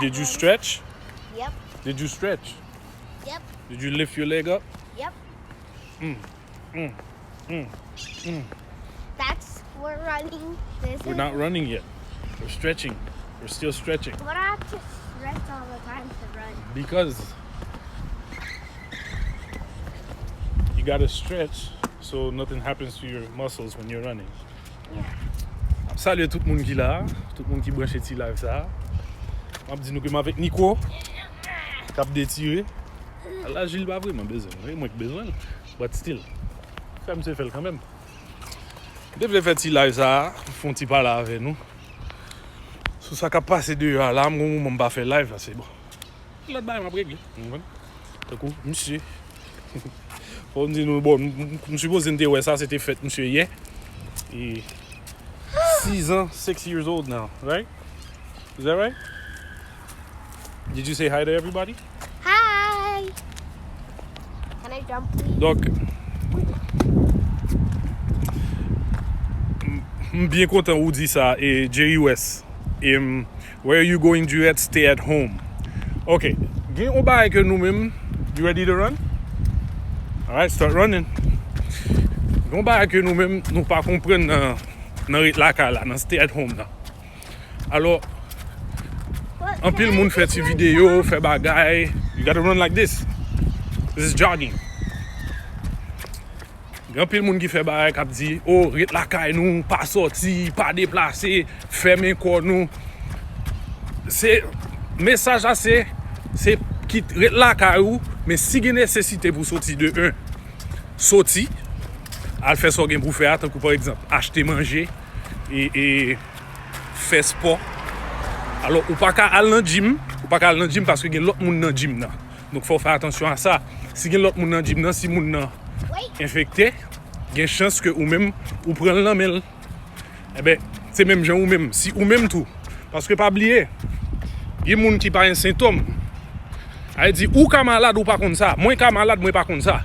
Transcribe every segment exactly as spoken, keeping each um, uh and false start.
Did you stretch? Yep. Did you stretch? Yep. Did you lift your leg up? Yep. Mm, mm, mm, mm. That's we're running. This We're is not running yet. We're stretching. We're still stretching. What I have to stretch all the time to run. Because you gotta stretch so nothing happens to your muscles when you're running. Yeah. M ap salye tout moun ki la, tout moun ki branche ti live sa. M ap di nou ke m avèk Nico k ap detire. La Jil pa vreman bezwen, se mwen ki bezwen l. But still, fè misye fè l kanmenm. M te vle fè ti live sa, fè yon ti pale avè nou sou sa k ap pase deyò a la. M gon moman m pa fè live la, se bon. Lòt bagay m ap regle, w konprann? Tankou misye. Fò m di nou, bon, m, m, m sipoze m te wè sa, se te fèt misye yè. E six ans, six years old now, right? Is that right? Did you say hi to everybody? Hi. Can I jump, please? Donk, m, m byen kontan ou di sa, e Jerry West. E m, where you going, Juliet? Stay at home. Ok, gen yon bagay ke nou menm, you ready to run? Alright, start running. Gen yon bagay ke nou menm, nou pa konprann nan, nan ret lakay la, nan stay at home nan. Alò, anpil moun fè ti videyo, fè bagay. You gotta run like this. This is jogging. Gen anpil moun ki fè bagay k ap di, oh, ret lakay nou, pa sòti, pa deplase, fèmen kò nou. Se, mesaj la se, se kit ret lakay ou, men si gen nesesite pou soti de un, soti, al fè sa w gen pou fè a, tankou pa egzanp, achte manje, e, e fè spò. Alò, ou pa ka al nan gym, ou pa ka al nan gym paske gen lòt moun nan gym nan. Donk, fò w fè atansyon a sa. Si gen lòt moun nan gym nan, si moun nan enfekte, gen chans ke ou menm, ou pran l nan men l. Enben, se menm jan ou menm. Si ou menm tou. Paske pa bliye, gen moun ki pa gen sentòm. Sa vle di, ou ka malad, ou pa konn sa. Mwen ka malad, mwen pa konn sa.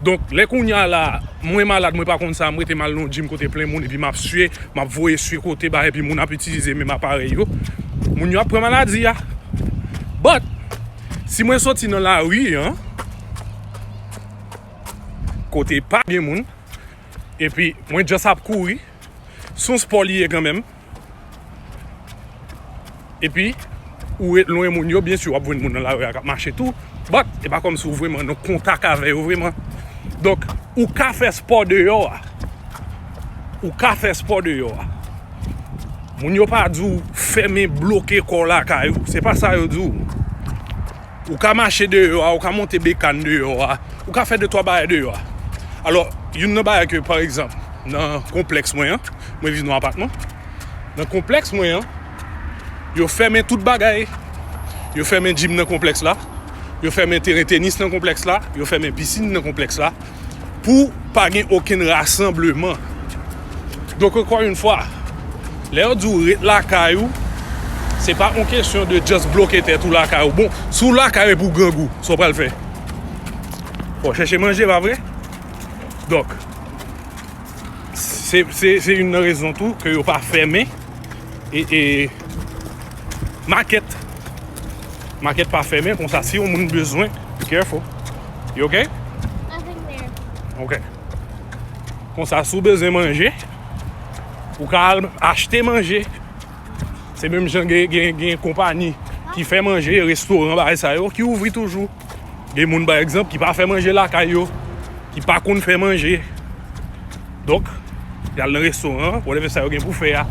Donk, lè kounye a la, mwen malad, mwen pa konn sa, m rete m al nan yon gym kote plen moun, epi m ap sye, m ap voye sye kote ba, epi moun ap itilize menm aparèy yo. Moun yo ap pran maladi a. But, si mwen soti nan lari an, kote pa gen moun, epi mwen just ap kouri, se yon spò li ye kanmenm. Epi, ou ret lwen moun yo, byen si w ap jwenn moun nan lari a k ap mache tou, but, e pa kòmsi w vreman nan kontak avè yo vreman. Donk, ou ka fè spò deyò a. Ou ka fè spò deyò a. Moun yo pa di w fèmen bloke kò w lakay ou. Se pa sa yo di w. Ou ka mache deyò a, ou ka monte bekàn deyò a, ou ka fè de twa bagay deyò a. Alò, youn nan bagay ke, pa egzanp, nan konplèks mwen an, mwen viv nan apatman. Nan konplèks mwen an, yo fèmen tout bagay. Yo fèmen gym nan konplèks la, yo fèmen teren tenis nan konplèks la, yo fèmen pisin nan konplèks la, pou pa gen okenn rasanbleman. Donk, encore une fois, lè yo di w ret lakay ou, se pa yon kesyon de just bloke tèt ou lakay ou. Bon, si w lakay ou epi w grangou, sa w pral fè? Fò w chèche manje, pa vre? Donk, se, se, se youn nan rezon tou ke yo pa fèmen e, e makèt. Makèt pa fèmen, konsa si yon moun bezwen, be careful. You okay? Nothing there. Ok. Konsa, si w bezwen manje, ou ka al achte manje. Se menm jan gen, gen, gen konpayi ki fè manje, restoran, bagay sa yo, ki ouvri toujou. Gen moun, pa egzanp, ki pa fè manje lakay yo, ki pa konn fè manje. Donk, y al nan restoran, whatever sa yo gen pou fè a.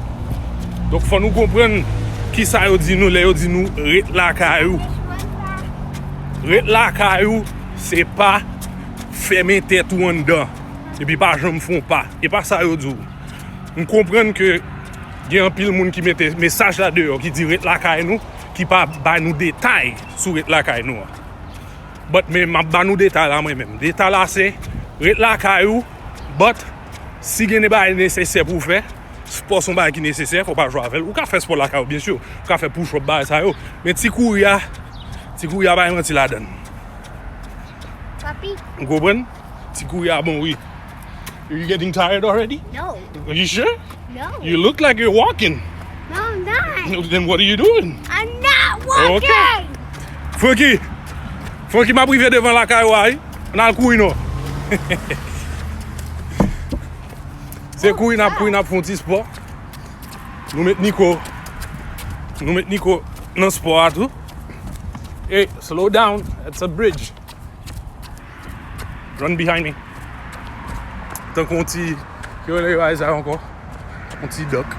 Donk, fò nou konprann kisa yo di nou lè yo di nou ret lakay ou. Ret lakay ou, se pa fèmen tèt ou anndan, epi pa janm fè yon pa. E pa sa yo di w. M konprann ke gen anpil moun ki mete mesaj la deyò, ki di ret lakay nou, ki pa bay nou detay sou ret lakay nou an. But, men m ap ba nou detay la mwen menm. Detay la se, ret lakay ou, but, si gen de bagay nesesè pou w fè, spò se yon bagay ki nesesè, fò w pa jwe avè l. Ou ka fè spò lakay ou, byen si. Ou ka fè push up, bagay sa yo. Men ti kouri a, ti kouri a pa gen manti ladan l. Papi, Ou konprann? Ti kouri a bon, wi. You getting tired already? No. Are you sure? No. You look like you're walking. No, I'm not. Then what are you doing? I'm not Ok. Francky, Francky, m ap rive devan lakay ou a, wi. Ann al kouri non. Se kouri n ap kouri, n ap fè yon ti spò. Nou met Nico, nou met Nico nan spò a tou. Hey, slow down. It's a bridge. Run behind me. Tankou yon ti, ki rele yo a sa ankò? Yon ti duck.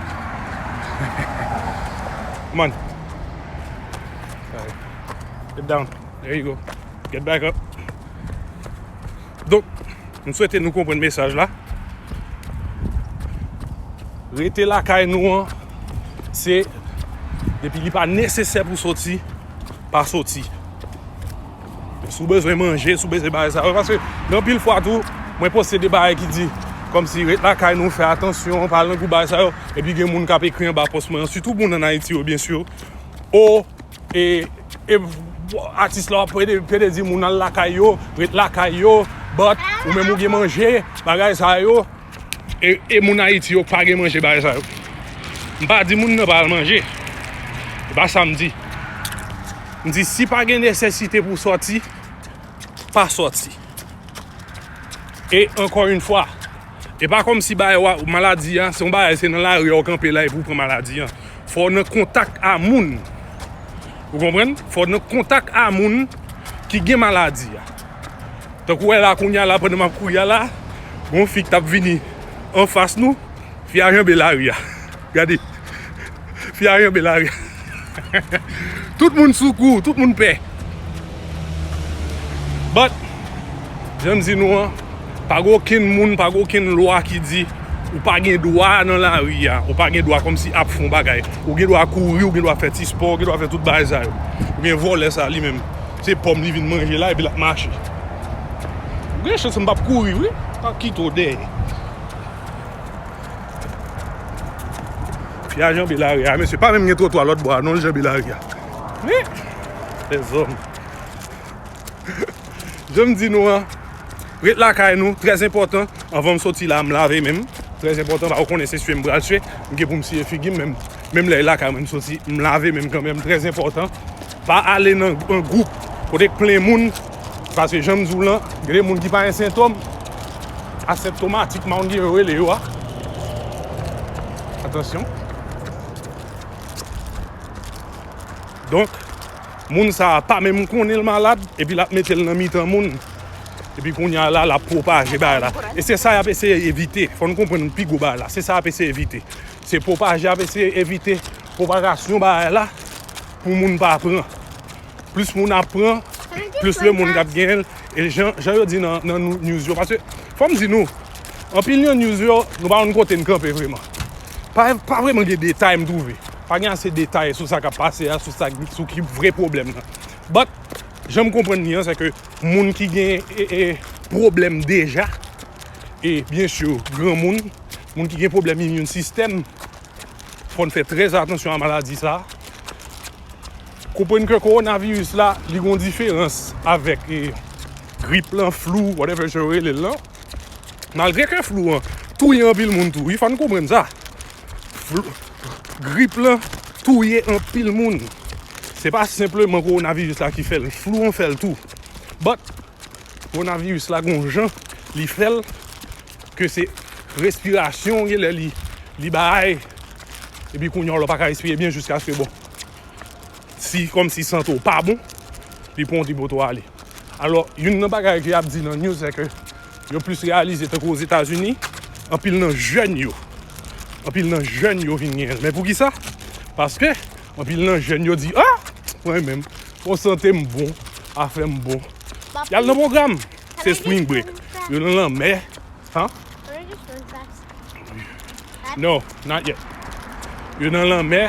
Come on. All right. Get down. There you go. Get back up. Donk, m swete nou konprann mesaj la. Rete lakay nou an, se depi li pa nesesè pou soti, pa soti. Si w bezwen manje, si w bezwen bagay sa yo, paske gen anpil fwa tou, mwen poste de bagay ki di, kòmsi ret lakay nou, fè atansyon, pa al nan gwoup bagay sa yo, epi gen moun k ap ekri anba pòs mwen an, sitou moun ann Ayiti yo, byen si. O, e, e, atis la w ap plede, plede di moun al lakay yo, ret lakay yo, but ou menm ou gen manje, bagay sa yo, e, e moun Ayiti yo pa gen manje, bagay sa yo. M pa di moun nan pa al manje. E pa sa m di. M di si pa gen nesesite pou sòti, pa sòti. E ankò yon fwa, e pa kòmsi bagay wa-, maladi a, se yon bagay, se nan lari a w kanpe la epi w pran maladi a. Fò w nan kontak a moun. Ou konprann? Fò w nan kontak a moun ki gen maladi a. Tankou w wè la kounye a la, pandan m ap kouri a la, gon fi k t ap vini anfas nou, fi a janbe lari a. Gade. Fi a janbe lari a. Tout moun sou kou, tout moun pè. But, jan m di nou an, pa gen okenn moun, pa gen okenn lwa ki di ou pa gen dwa nan lari a, ou pa gen dwa kòmsi ap fè yon bagay. Ou gen dwa kouri, ou gen dwa fè ti spò, ou gen dwa fè tout bagay sa yo. Ou gen vòlè sa li menm, se pòm li vin manje la epi l ap mache. Ou gen chans m p ap kouri wi, m ap kite w dèyè. Fi a janbe lari a, mesye, pa menm gen twotwa lòt bò a, non, l janbe lari a. Men, lèzòm. Jan m di nou an, ret lakay nou, trè enpòtan. Anvan m soti la, m lave men m. Trè enpòtan, pa ou konnen se swe m pral swe. M gen pou m siye figi m, men m, menm lè lakay mwen m soti, m lave men m kanmenm, trè enpòtan. Pa ale nan, nan gwoup kote k plen moun, paske jan m di w lan, gen de moun ki pa gen sentòm, asentomatik, m pa konn kijan yo rele yo a. Atansyon. Donk, moun sa a pa menm konnen l malad, epi l ap mete l nan mitan moun. Epi kounye a la, l ap pwopaje bagay la. E se sa y ap eseye evite. Fò n konprann pi gwo bagay la. Se sa y ap eseye evite. Se pwopaje, y ap eseye evite pwopagasyon bagay la pou moun pa pran. Plis moun ap pran, plis lemonn k ap genyen l. E jan, jan yo di nan, nan nou-, news yo. Paske, fò m di nou, anpil nan news yo, nou pa konn kote n kanpe vreman. Pa, pa vreman gen detay m twouve. Pa gen ase detay sou sa k ap pase a, sou sa, sou ki vre pwoblèm nan. But, jan m konprann li an, se ke moun ki gen, e, e, pwoblèm deja, e, byen si, granmoun, moun ki gen pwoblèm immune system, fò n fè trè atansyon a maladi sa a. Konprann ke kowonaviris la, li gon diferans avèk, e, grip lan, flou, whatever jan yo rele l lan. Malgre ke flou an touye anpil moun tou, wi, fò n konprann sa. Flou, grip lan touye anpil moun. Se pa senpleman kowonaviris la ki fè l, flou an fè l tou. But, kowonaviris la gon jan li fè l, ke se respirasyon, gen lè li, li bay, epi kounye a w pa ka respire byen jiskaske, bon, si kòmsi sante w pa bon, li pran yon ti bout ale. Alò, youn nan bagay ke y ap di nan news, se ke yo plis reyalize tankou Ozetazini, anpil nan jèn yo, anpil nan jèn yo vin genyen l. Men poukisa? Paske anpil nan jèn yo di, a, mwen menm, bon, sante m bon, afè m bon. Y al nan pwogram. Se spring break. Yo nan lanmè. Huh? No, not yet. Yo nan lanmè,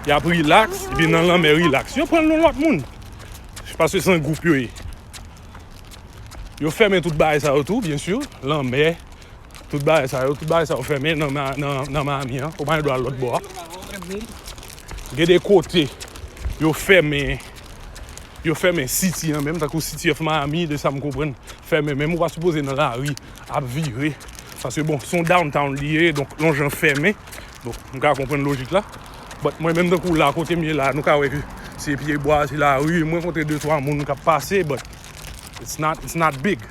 y ap relax, epi nan lanmè relax. Yo pran l yon lòt moun. Paske se yon gwoup yo ye. Yo fèmen tout bagay sa yo tou, byen si. Lanmè, tout bagay sa yo, tout bagay sa yo fèmen nan, Ma-, nan, nan Miami an. Ou pa gen dwa al lòt bò a. Gen de kote, yo fèmen, yo fèmen city an menm, tankou City of Miami, de sa m konprann. Fèmen, menm ou pa sipoze nan lari ap vire. Paske, bon, se yon downtown li ye, donk, yon jan fèmen. Donk, m ka konprann lojik la. But mwen menm, tankou la, kote m ye la, nou ka wè ke Se pye bwa, se lari. Mwen kontre de twa moun k ap pase, but it's not, it's not big.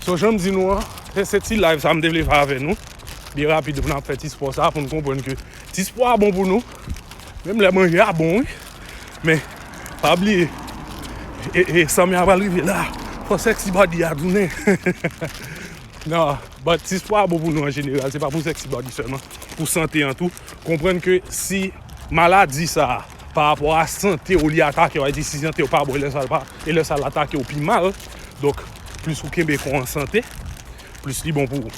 So, jan m di nou an, se, se ti live sa m te vle fè avè nou. Byen rapid, pou n ap fè ti spò sa, pou n konprann ke ti spò a bon pou nou. Menm lè manje a bon, wi. Men, pa bliye, e, e, sanmè a pral rive la. Fò sexy body a tounen. Non, but ti spò a bon pou nou an jeneral. Se pa pou sexy body sèlman. Pou sante an tou. Konprann ke si maladi sa a, pa rapò a sante w li atake w, a di si sante w pa bon, e lè sa l pa, e lè sa l atake w pi mal. Donk, plis ou kenbe kò an sante, plis li bon pou ou.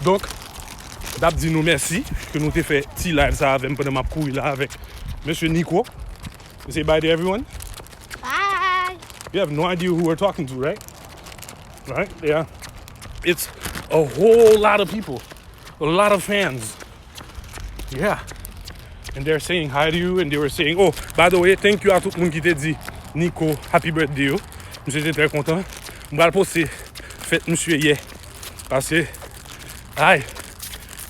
Donk, m t ap di nou mèsi ke nou te fè ti live sa avè m pandan m ap kouri la avèk mesye Nico. You say bye to everyone? Bye. You have no idea who we're talking to, right? Right? Yeah. It's a whole lot of people, a lot of fans. Yeah. And they're saying hi to you, and they were saying, oh, by the way, thank you a tout moun ki te di Nico happy birthday yo. Misye te trè kontan. M pral poste fèt misye yè. Paske, ay,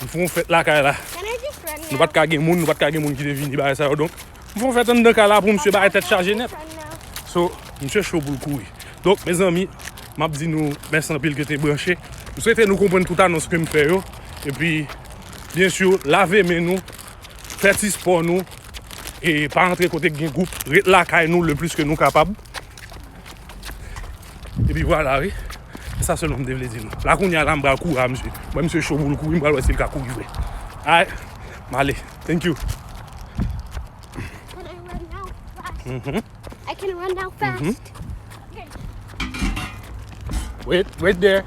m fè yon fèt lakay la. Can I just run Nou now? pa t ka gen moun, nou pa t ka gen moun ki te vini bagay sa yo. Donk, m fè yon fèt anndan kay la pou misye bagay tèt chaje nèt. Run now. So, misye cho pou l kouri. Donk, mezanmi, m ap di nou mèsi anpil ke te branche. M swete nou konprann tout anons ke m fè yo. Epi, byen si, lave men nou, fè ti spò nou, e pa antre kote k gen gwoup, ret lakay nou le plis ke nou kapab. Epi vwala, wi. Se sa sèlman m te vle di nou. La kounye a la, m pral kouri a misye. Mwen, misye cho pou l kouri, m pral wè si l ka kouri vre. Alright, m ale. Thank you. Can I run now fast? Mhm. I can run now fast. Wait, wait there.